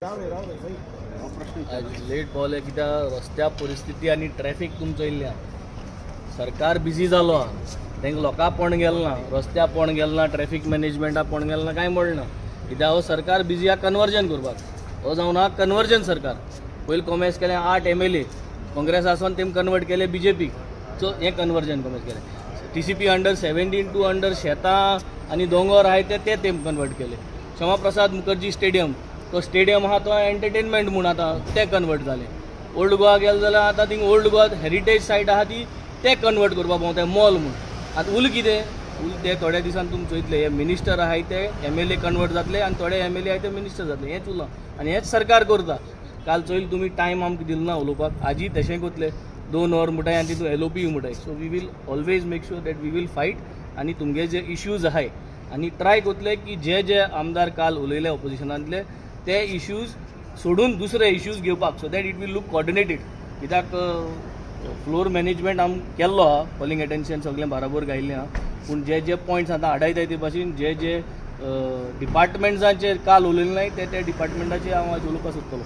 आज लेट पावले कित्याक रस्त्या परिस्थिती आनी ट्रॅफिक तुमचो इल्ल्या सरकार बिजी जालो आहा. तांकां लोकां पण गेल ना, रस्त्या पण गेल ना, ट्रॅफिक मॅनेजमेंटा पण गेल ना, कांय म्हणना कित्याक हो सरकार बिजी आहा कन्वर्जन करपाक. हो जावन आहा कन्वर्जन सरकार. पयलीं कॉमेस केलें 8 एमएलए काँग्रेस आसून तेम कन्वर्ट केले बीजेपीक. सो हें कन्वर्जन कॉमेस केलें. टीसीपी अंडर 17(2) अंडर शेतां आनी दोंगोर आहाय ते ते तेम कन्वर्ट केले. श्यामा प्रसाद मुखर्जी स्टेडियम, तो स्टेडियम आहा तो एंटरटेनमेंट म्हूण आतां ते कन्वर्ट जाले. ओल्ड गोवा गेले जाल्यार आतां thing old Goa heritage site आहा ती ते कन्वर्ट करपाक भोंवताय मॉल म्हूण. आतां उल कितें उल ते थोड्या दिसान तुमी चोयतले हे मिनिस्टर आहाय ते एमएलए कन्वर्ट जातले आनी थोडे एमएलए आहाय ते मिनिस्टर जातले. हेंच उरलां आनी हेंच सरकार करता. काल चोयल तुमी टायम आमकां दिलो ना उलोवपाक. आजी तशें कोतले 2 वर म्हणटाय आनी तितून एलओपी म्हणटाय. So we will always make sure that we will fight आनी तुमगे जे इश्यूज आहाय आनी ट्राय कोतले की जे जे आमदार काल उलयले ऑपोजिशनांतले ते इश्यूज सोडून दुसरे इश्यूज घेवपाक, so that it will look coordinated. कित्याक फ्लोर मॅनेजमेंट आम केल्लो आहा, कॉलिंग एटेन्शन सगळें बराबर घायिल्लें आहा, पूण जे जे पॉयंट्स आतां आडायताय ते भाशेन जे जे डिपार्टमेंट्सांचेर काल उलयलें नाय ते ते डिपार्टमेंटाचेर हांव आज उलोवपाक सोदतलो.